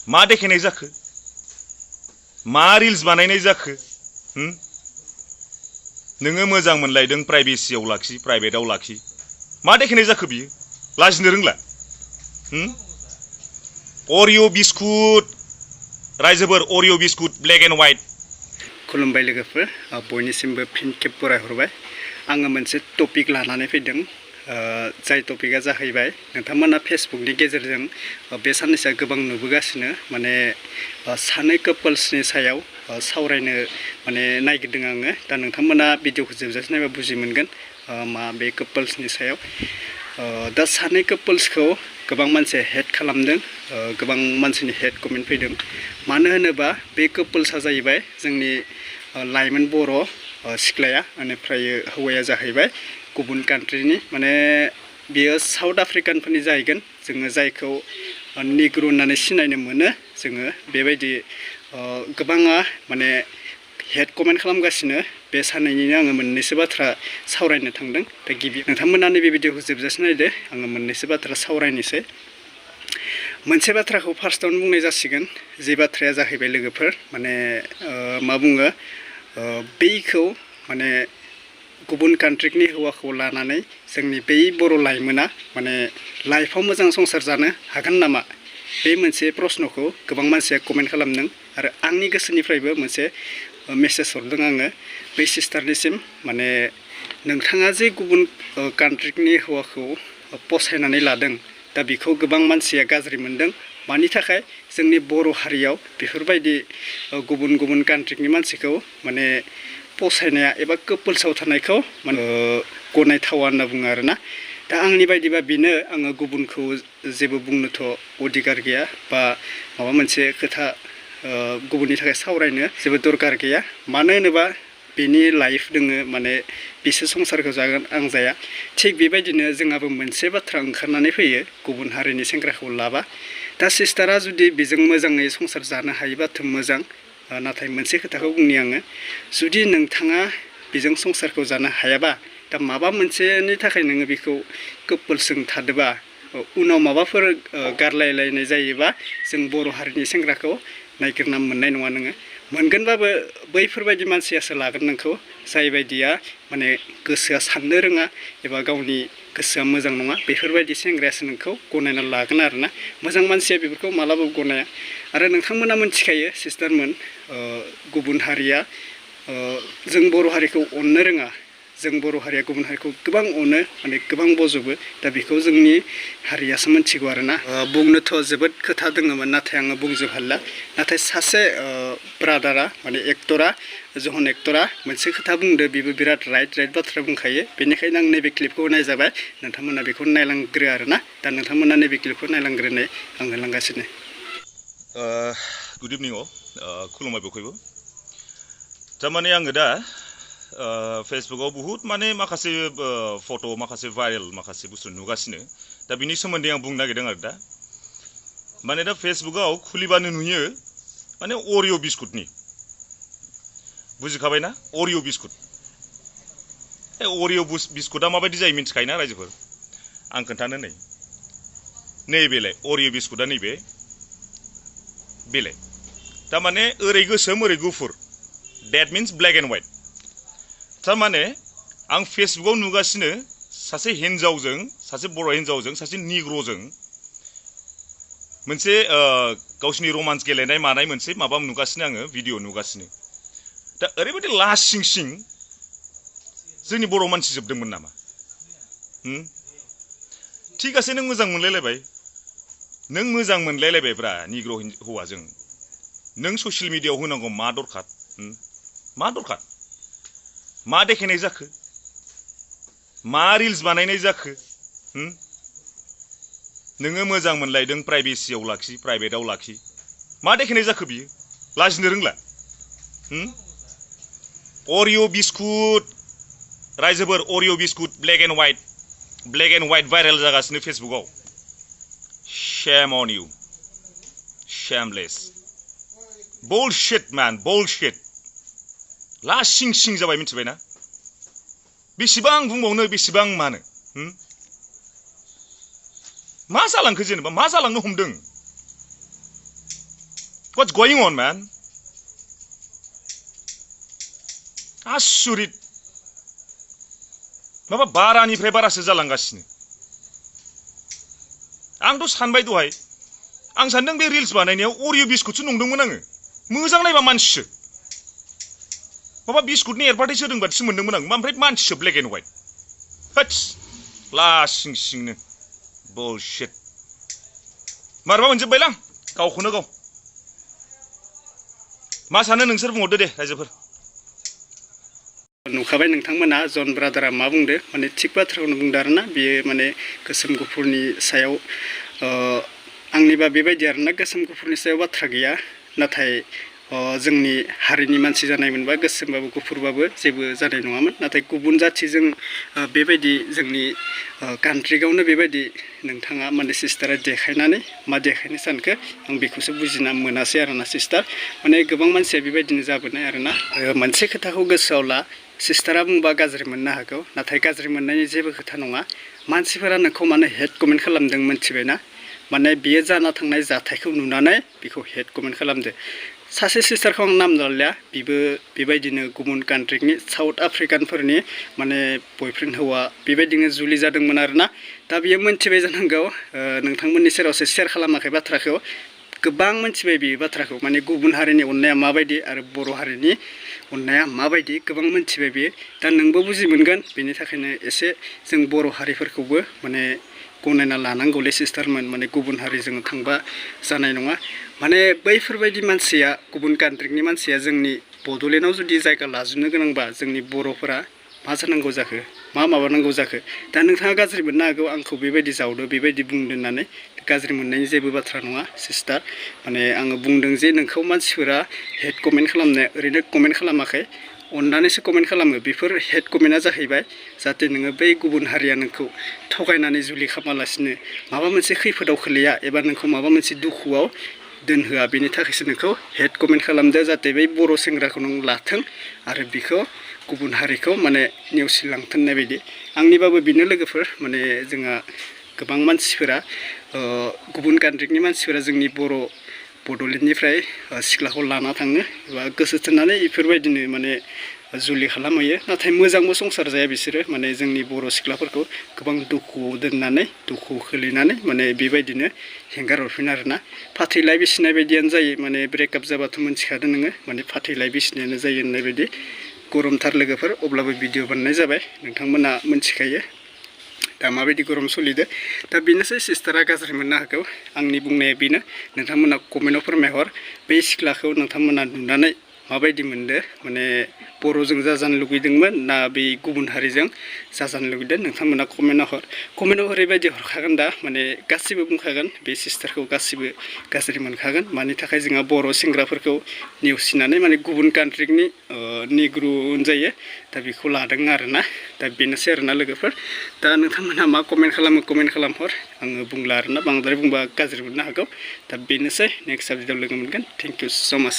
मा देखायनाय जाखो मा रिल्स बानायनाय जाखो नोङो मोजां मोनलायदों प्राइभेसियाव लाखि प्राइभेटआव लाखि मा देखायनाय जाखो बियो लाजिनो रोंला अरिअ बिस्कुट रायजोफोर Oreo biscuit black and white खुलुमबाय लोगोफोर बयनिसिमबो फिन खेब बरायहरबाय आङो मोनसे टपिक लानानै फैदों जाय टपिकआ जाहैबाय नोंथांमोना फेसबुकनि गेजेरजों बे साननैसोआ गोबां नुबोगासिनो माने सानै कापल्सनि सायाव सावरायनो माने नागिरदों आङो दा नोंथांमोना भिडिअखौ जोबजासे नायबा बुजि मोनगोन मा बे कापल्सनि सायाव दा सानै कापल्सखौ गोबां मानसिया हेट खालामदों गोबां मानसिनि हेट कमेन्ट फैदों मानो होनोबा बे कापल्सआ जाहैबाय जोंनि लाइमोन बर' सिख्लाया बेनिफ्राय हौवाया जाहैबाय गुबुन कान्ट्रिनि माने बियो साउथ आफ्रिकानफोरनि जाहैगोन जोङो जायखौ निग्र' होननानै सिनायनो मोनो जोङो बेबायदि गोबाङा माने हेट कमेन्ट खालामगासिनो बे सानैनिनो आङो मोननैसो बाथ्रा सावरायनो थांदों दा गिबि नोंथांमोना नैबे भिडिअखौ जोबजासे नायदो आङो मोननैसो बाथ्रा सावरायनोसै मोनसे बाथ्राखौ फार्स्टआवनो बुंनाय जासिगोन जे बाथ्राया जाहैबाय लोगोफोर माने मा बुङो बैखौ माने गुबुन कान्ट्रिनि हौवाखौ लानानै जोंनि बै बर' लाइमोना माने लाइफआव मोजां संसार जानो हागोन नामा बे मोनसे प्रश्नखौ गोबां मानसिया कमेन्ट खालामदों आरो आंनि गोसोनिफ्रायबो मोनसे मेसेज हरदों आङो बै सिस्टारनिसिम माने नोंथाङा जे गुबुन कान्ट्रिनि हौवाखौ फसायनानै लादों दा बेखौ गोबां मानसिया गाज्रि मोनदों मानि थाखाय जोंनि बर' हारियाव बेफोरबायदि गुबुन गुबुन कान्ट्रिनि मानसिखौ माने फसायनाया एबा कापल्सआव थानायखौ माने गनायथावा होनना बुङो आरोना दा आंनि बायदिबा बेनो आङो गुबुनखौ जेबो बुंनोथ' अधिकार गैया बा माबा मोनसे खोथा गुबुननि थाखाय सावरायनो जेबो दरकार गैया मानो होनोबा बेनि लाइफ दोङो माने बिसोर संसारखौ जागोन आं जाया थिग बेबायदिनो जोंहाबो मोनसे बाथ्रा ओंखारनानै फैयो गुबुन हारिनि सेंग्राखौ लाबा दा सिस्टारा जुदि बेजों मोजाङै संसार जानो हायोबाथ' मोजां नाथाय मोनसे खोथाखौ बुंनि आङो जुदि नोंथाङा बेजों संसारखौ जानो हायाबा दा माबा मोनसेनि थाखाय नोङो बेखौ कापल्सजों थादोबा उनाव माबाफोर गारलायलायनाय जायोबा जों बर' हारिनि सेंग्राखौ नायगिरना मोननाय नङा नोङो मोनगोनबाबो बैफोरबायदि मानसियासो लागोन नोंखौ जाय बायदिया माने गोसोआ साननो रोङा एबा गावनि गोसोआ मोजां नङा बेफोरबायदि सेंग्रायासो नोंखौ गनायना लागोन आरोना मोजां मानसिया बेफोरखौ मालाबाबो गनाया आरो नोंथांमोना मिथिखायो सिस्टारमोन गुबुन हारिया जों बर' हारिखौ अननो रोङा जों बर' हारिया गुबुन हारिखौ गोबां अनो माने गोबां बजबो दा बेखौ जोंनि हारियासो मिथिगौ आरोना बुंनोथ' जोबोद खोथा दङमोन नाथाय आङो बुंजोबहाला नाथाय सासे ब्रादारा माने एक्टरा जहन एक्टरा मोनसे खोथा बुंदो बेबो बिराद राइट बाथ्रा बुंखायो बेनिखायनो आं नैबे क्लिपखौ होनाय जाबाय नोंथांमोना बेखौ नायलांग्रो आरोना दा नोंथांमोना नैबे क्लिपखौ नायलांग्रोनाय आं होलांगासिनो गुड इभिनिं खुलुमबाय बयखौबो थारमाने आङो दा फेसबुकआव बुहुत माने माखासे फट' माखासे भाइरेल माखासे बुस्थु नुगासिनो दा बिनि सोमोन्दै आं बुंनो नागिरदों आरो दा माने दा फेसबुकआव खुलिबानो नुयो माने अरिअ बिस्कुटनि बुजिखाबायना अरिअ बिस्कुट अरिअ बिस्कुटआ माबायदि जायो मिन्थिखायोना रायजोफोर आं खोन्थानो नैबेलाय अरिअ बिस्कुटआ नैबे बेलाय थारमाने ओरै गोसोम ओरै गुफुर that means black and white थारमाने आं फेसबुकआव नुगासिनो सासे हिन्जावजों सासे बर' हिन्जावजों सासे निग्र'जों मोनसे गावसिनि रमान्स गेलेनाय मानाय मोनसे माबा नुगासिनो आङो भिडिअ नुगासिनो दा ओरैबायदि लासिं सिं जोंनि बर' मानसि जोबदोंमोन नामा थिगासे नों मोजां मोनलायलायबायब्रा निग्र' हौवाजों नों ससियेल मिडियाआव होनांगौ मा दरखार मा देखायनाय जाखो मा रिल्स बानायनाय जाखो नोङो मोजां मोनलायदों प्राइभेसियाव लाखि प्राइभेटआव लाखि मा देखायनाय जाखो बियो लाजिनो रोंला अरिअ बिस्कुट रायजोफोर Oreo biscuit black and white viral जागासिनो फेसबुकआव shame on you shameless bullshit man bullshit लासिं सिं जाबाय मिथिबायना बेसेबां बुंबावनो बेसेबां मानो मा जालांखो जेनेबा मा जालांनो हमदों What's going on, man? आसुरित माबा बारानिफ्राय बारासो जालांगासिनो आंथ' सानबाय दहाय आं सानदों बे रिल्स बानायनायाव अरिअ बिस्कुटसो नंदोंमोन आङो मोजां नायबा मानसिसो माबा बिस्कुटनि एडभार्टाइज होदों बादिसो मोनदोंमोन आं ओमफ्राय मानसिसो ब्लेक एन्ड व्हाइट होट्स लासिं सिंनो बुलशिट मारबा मोनजोब्बायलां गावखौनो गाव मा सानो नोंसोर बुंहरदो दे रायजोफोर नुखाबाय नोंथांमोना जन ब्रादारा मा बुंदो माने थिग बाथ्राखौनो बुंदो आरोना बेयो माने गोसोम गुफुरनि सायाव आंनिबा बेबायदि आरोना गोसोम गुफुरनि सायाव बाथ्रा गैया नाथाय जोंनि हारिनि मानसि जानायमोनबा गोसोमबाबो गुफुरबाबो जेबो जानाय नङामोन नाथाय गुबुन जाथिजों बेबायदि जोंनि कान्ट्रिगावनो बेबायदि नोंथाङा माने सिस्टारा देखायनानै मा देखायनो सानखो आं बेखौसो बुजिना मोनासै आरोना सिस्टार माने गोबां मानसिया बेबायदिनो जाबोनाय आरोना मोनसे खोथाखौ गोसोआव ला सिस्टारा बुंबा गाज्रि मोननो हागौ नाथाय गाज्रि मोननायनि जेबो खोथा नङा मानसिफोरा नोंखौ माने हेट कमेन्ट खालामदों मिथिबायना माने बियो जाना थांनाय जाथायखौ नुनानै बेखौ हेट कमेन्ट खालामदो सासे सिस्टारखौ आं नाम लालिया बिबो बेबायदिनो गुबुन कान्ट्रिनि साउथ आफ्रिकानफोरनि माने बयफ्रेन्ड हौवा बेबायदिनो जुलि जादोंमोन आरोना दा बियो मोनथिबाय जानांगौ नोंथांमोननि सेरावसो शेयार खालामाखै बाथ्राखौ गोबां मोनथिबाय बे बाथ्राखौ माने गुबुन हारिनि अननाया माबायदि आरो बर' हारिनि अननाया माबायदि गोबां मोनथिबाय बियो दा नोंबो बुजि मोनगोन बेनि थाखायनो एसे जों बर' हारिफोरखौबो माने गनायना लानांगौलै सिस्टारमोन माने गुबुन हारिजों थांबा जानाय नङा माने बैफोरबायदि मानसिया गुबुन कान्ट्रिनि मानसिया जोंनि बड'लेण्डआव जुदि जायगा लाजोबनो गोनांबा जोंनि बर'फोरा मा जानांगौ जाखो मा माबानांगौ जाखो दा नोंथाङा गाज्रि मोननो हागौ आंखौ बेबायदि जावदो बेबायदि बुंदो होननानै गाज्रि मोननायनि जेबो बाथ्रा नङा सिस्टार माने आङो बुंदों जे नोंखौ मानसिफोरा हेट कमेन्ट खालामनाया ओरैनो कमेन्ट खालामाखै अननानैसो कमेन्ट खालामो बेफोर हेट कमेन्टआ जाहैबाय जाहाथे नोङो बै गुबुन हारिया नोंखौ थगायनानै जुलि खालामालासिनो माबा मोनसे खैफोदाव खोलैया एबा नोंखौ माबा मोनसे दुखुआव दोनहोआ बेनि थाखायसो नोंखौ हेट कमेन्ट खालामदो जाहाथे बै बर' सेंग्राखौ नों लाथों आरो बिखौ गुबुन हारिखौ माने नेवसिलांथों होननाय बायदि आंनिबाबो बिनो लोगोफोर माने जोंहा गोबां मानसिफोरा गुबुन कान्ट्रिनि मानसिफोरा जोंनि बड'लेण्डनिफ्राय सिख्लाखौ लाना थाङो एबा गोसो थोनानै बेफोरबायदिनो माने जुलि खालामहैयो नाथाय मोजांबो संसार जाया बिसोरो माने जोंनि बर' सिख्लाफोरखौ गोबां दुखुआव दोननानै दुखुआव खोलैनानै माने बेबायदिनो हेंगार हरफिनो आरोना फाथैलाय बिसिनाय बायदियानो जायो माने ब्रेकआप जाबाथ' मोनथिखादों नोङो माने फाथैलाय बिसिनायानो जायो होननाय बायदि गरमथार लोगोफोर अब्लाबो भिडिअ बानायनाय जाबाय नोंथांमोना मोनथिखायो दा माबायदि गरम सोलिदो दा बेनोसै सिस्टारा गाज्रि मोननो हागौ आंनि बुंनाया बेनो नोंथांमोना कमेन्टआव फोरमायहर बे सिख्लाखौ नोंथांमोना नुनानै माबायदि मोनदो माने बर'जों जाजानो लुगैदोंमोन ना बे गुबुन हारिजों जाजानो लुगैदों नोंथांमोना कमेन्टआव ओरैबायदि हरखागोन दा माने गासिबो बुंखागोन बे सिस्टारखौ गासिबो गाज्रि मोनखागोन मानि थाखाय जोंहा बर' सेंग्राफोरखौ नेवसिनानै माने गुबुन कान्ट्रिनि निग्रु होनजायो दा बेखौ लादों आरोना दा बेनोसै आरोना लोगोफोर दा नोंथांमोना मा कमेन्ट खालामो कमेन्ट खालामहर आङो बुंला आरोना बांद्राय बुंबा गाज्रि मोननो हागौ दा बेनोसै नेक्स्ट भिडिअ लोगो मोनगोन थेंक इउ स' माच